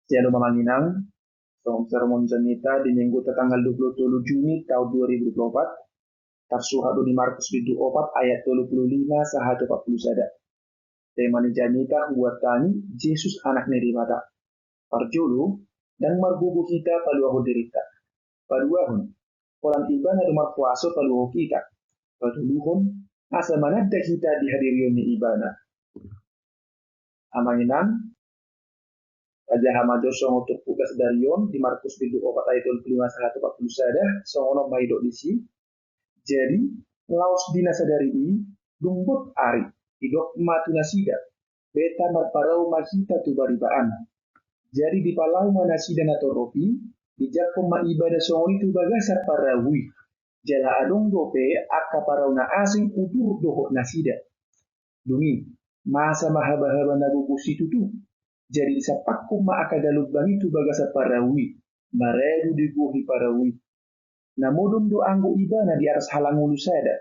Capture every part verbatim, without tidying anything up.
Jalo ma amang inang, songon sermon jamita di Minggu tanggal dua puluh tolu Juni tahun dua ribu dua puluh empat, tarsurat do di Markus bindu opat ayat tolu puluh lima sahat tu opat puluh sada. Tema ni jamita hubuat hami, Jesus Anak ni Debata. Parjolo, ndang margogo hita paluahon dirinta. Paduahon, holan Ibana do markuaso paluahon hita. Patoluhon, asa mananda hita di hadirion ni Ibana. Amang inang, pajaha ma jo songon turpuk na sadari on di Markus bindu opat ayat tolu puluh lima sahat opat puluh sada, songon on ma didok disi. Jadi, laos di na sadari i, dung bot ari, didok ma tu nasida, beta marparau ma hita tu bariba an. Jadi dipalao ma nasida na torop i, dijangkon ma Ibana songon i tu bagasan parau i. Jala adong dope angka parau na asing udur dohot nasida. Dung i, masa ma habahaba na gogo situtu. Jadi disampakkon ma angka galumbang i tu bagasan parau i, maradu digohi parau i. Na modom do anggo Ibana di atas hala ngolu sada,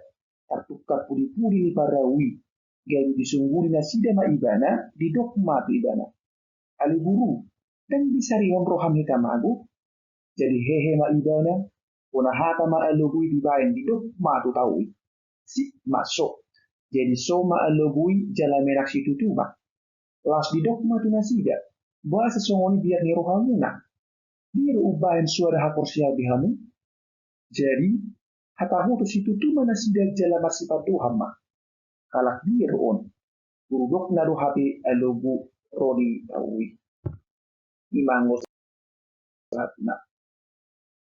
tartukka pudipudi ni parau i, gabe disungguli nasida ma Ibana, didok ma tu Ibana, Ale Guru, ndang disarihon roham hita mago? Jadi hehe ma Ibana, bona hata ma alogo i dibaen, didok ma tu tau i, Sip ma so. Jadi so ma alogo i jala menak situtu ma. Laos didok ma tu nasida, Boasa songon i biar ni rohamuna? Dia do umbahen so ada haporseaon di hamu? Jadi hatahoton situtu ma nasida jala marsipandohan ma, Halak dia do on? Guru dokna do hape alogo ro di tau i. I ma anggo sahatna.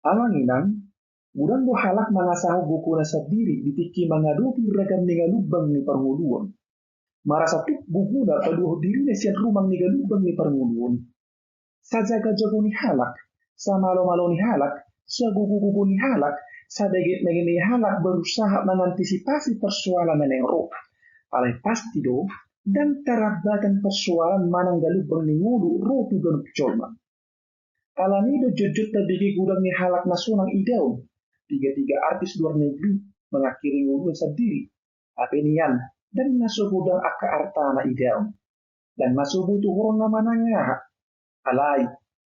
Amang inang, godang do halak mangasahon gogona sandiri di tingki mangadopi ragam ni galumbang ni parngoluon. Marasa tuk gogona paluahon dirina sian rumang ni galumbang ni parngoluon. Sajagajago ni halak, samalomalo ni halak, sagogogogo ni halak, sabegetbegete ni halak berusaha mangantisipasi persoalan na naeng ro. Alai pasti do, ndang tarambatan persoalan manang galumbang ni ngolu ro tu ganup jolma. Alani do jotjot tabege godang ni halak na sonang idaon, tigatiga artis luar negeri mangakiri ngoluna sandiri. Hape nian, ndang na so godang angka artana idaon. Ndang na so boi tu horong na manang aha. Alai,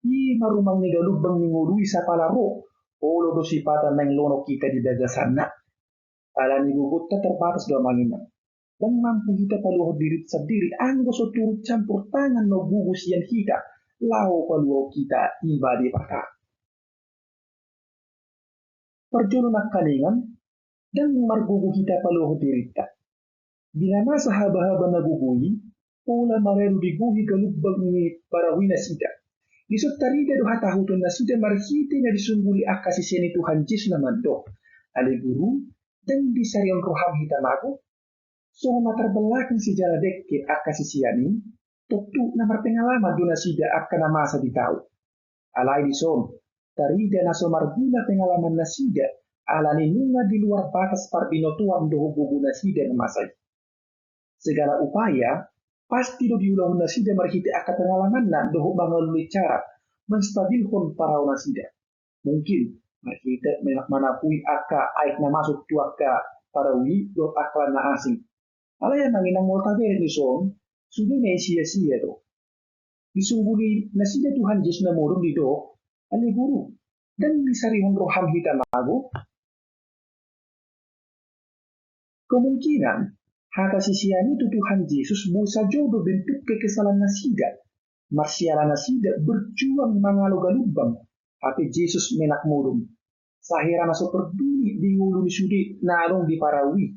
i ma rumang ni galumbang ni ngolu i sapala ro, olo do sipata naeng lonok hita di bagasanna. Alani gogonta terbatas do amang inang. Ndang mampu hita paluahon dirinta sandiri anggo so turut campur tangan na gogo sian hita laho paluahon hita Ibana Debata. Parjolo nangkaningan, ndang margogo hita paluahon dirinta. Di na masa habahaba na gogo i, pola maradu digohi galumbang ni parau i nasida. Dison tarida do hatahoton nasida marhite na disungguli angka sisean ni Tuhan Jesus na mandok, Ale Guru, ndang disarihon roham hita mago? Songon na tarbelakang sijala dengke angka sisean i, tontu na marpengalaman do nasida angka na masa di tau. Alai dison, tarida na so marguna pengalaman nasida, alani nunga di luar batas parbinotoan dohot gogo nasida na masa i. Segala upaya pasti do diulahon nasida marhite angka pengalamanna dohot mangalului cara menstabilhon parau nasida. Mungkin marhite manapui angka aek na masuk tu angka parau i dohot angka na asing. Alai amang inang, molo taberek dison, sude na sia-sia do. Disungguli nasida Tuhan Jesus na modom didok, Ale Guru, ndang disarihon roham hita mago? Kemungkinan hata sisean i tu Tuhan Jesus boi sajo do bentuk kekesalan nasida, marsiala nasida berjuang mangalo galumbang, hape Jesus menak modom. Sahira na so perduli di ngolu ni sude na adong di parau i.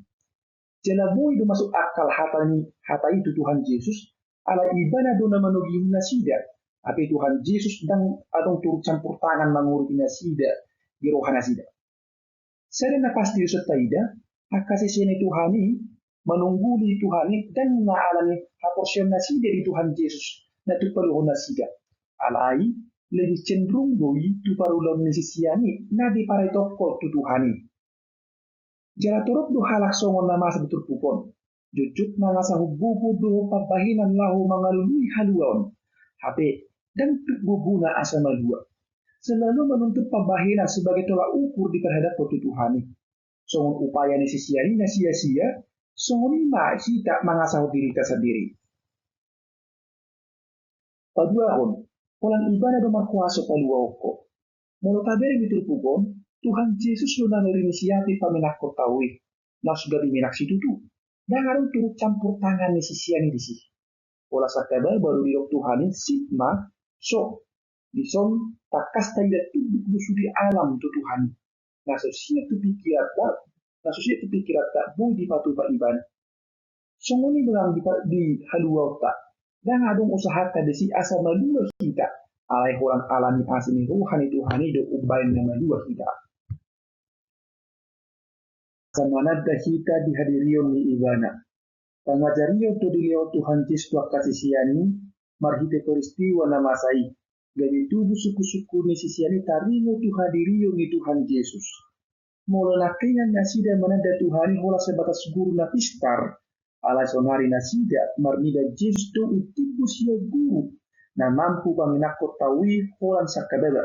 Jala boi do masuk akal hata ni hata i tu Tuhan Jesus, ala Ibana do na manogihon nasida, hape Tuhan Jesus ndang adong turut campur tangan mangurupi nasida di roha nasida. Sada na pasti do dison taida, angka sisean ni Tuhan i manungguli Tuhan i ndang na alani haporseaon nasida di Tuhan Jesus na tuk paluahon nasida. Alai lebih cenderung do i tu parulaon ni sisean i na diparitokkol tu Tuhan i. Jala torop do halak songon na masa di turpuk on. Jotjot mangasahon gogo dohot pambahenan laho mangalului haluaon. Hape ndang tuk gogona asa malua. Selalu manuntut pambahenan sebagai tolak ukur di parhadapan tu Tuhan i. Songon upaya ni sisean i na sia-sia, songon i ma hita mangasahon dirinta sandiri. Paduahon, Holan Ibana do marhuaso paluahon ho. Molo tabereng di turpuk on, Tuhan Jesus do na marinisiatif pamenakkon tao i, na so gabe menak situtu. Ndang adong turut campur tangan ni sisean i disi. Holan sangkababa do didok Tuhan i, "Sit ma, so." Dison tangkas taida tunduk do sude alam tu Tuhan i. Na so siat tu pingkiranta, na so siat tu pingkiranta boi dipatupa Ibana. Songon i ma nang di, di haluaonta. Ndang adong usahanta disi asa malua hita, alai holan ala ni asi ni roha ni Tuhan i do umbahen na malua hita. Asa mananda hita di hadirion ni Ibana. Pangajarion do dilehon Tuhan Jesus tu angka sisean i marhite peristiwa na masa i, gabe tubu sungkunsungkun ni sisean i taringot tu hadirion ni Tuhan Jesus. Molo nangkiningan nasida mananda Tuhan i holan sebatas guru na pistar, alai saonari nasida marnida Jesus do umtimbo sian guru na mampu pamenakkon tao i holan sangkababa.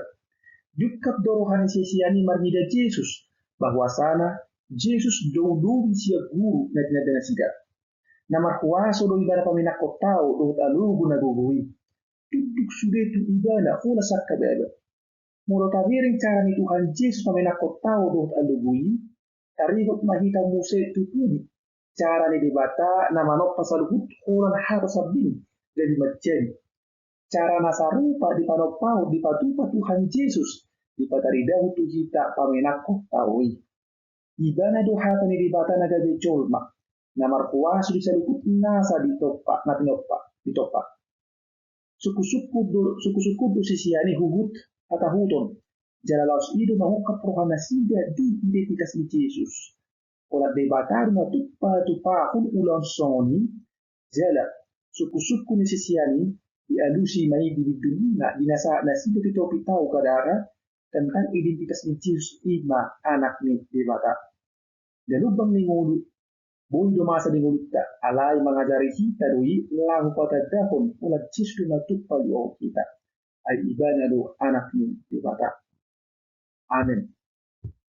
Diungkap do roha ni sisean i marnida Jesus, bahwasana Jesus do udomi sian guru na tinanda nasida. Na marhuaso do Ibana pamenakkon tao dohot alogo na gogo i. Tunduk sude tu Ibana holan sangkababa. Molo tabereng cara ni Tuhan Jesus pamenakkon tao dohot alogo i, taringot ma hita muse tu pudi cara ni Debata na manompa saluhut holan hata sambing gabe manjadi. Cara na sarupa dipanompahon, dipatupa Tuhan Jesus, dipataridahon tu hita pamenakkon tao i. Ibana do hata ni Debata na gabe jolma, na marhuaso di saluhut nasa ditompa, na tinompa, ditompa. Sungkunsungkun do, sungkunsungkun do sisean i huhut hatahuton, jala laos i do mangungkap roha nasida di identitas ni Jesus. Holan Debata do na tumpa tupahon ulaon songon i, jala sungkunsungkun ni sisean i dialusi ma i di bibir ni na, di na sahat nasida tu topi tao Gadara, tentang identitas ni Jesus i ma Anak ni Debata. Galumbang ni ngolu, boi do masa di ngolunta, alai mangajari hita do i laho patandahon holan Jesus do na tumpa luahon hita. Ai Ibana do Anak ni Debata. Amen.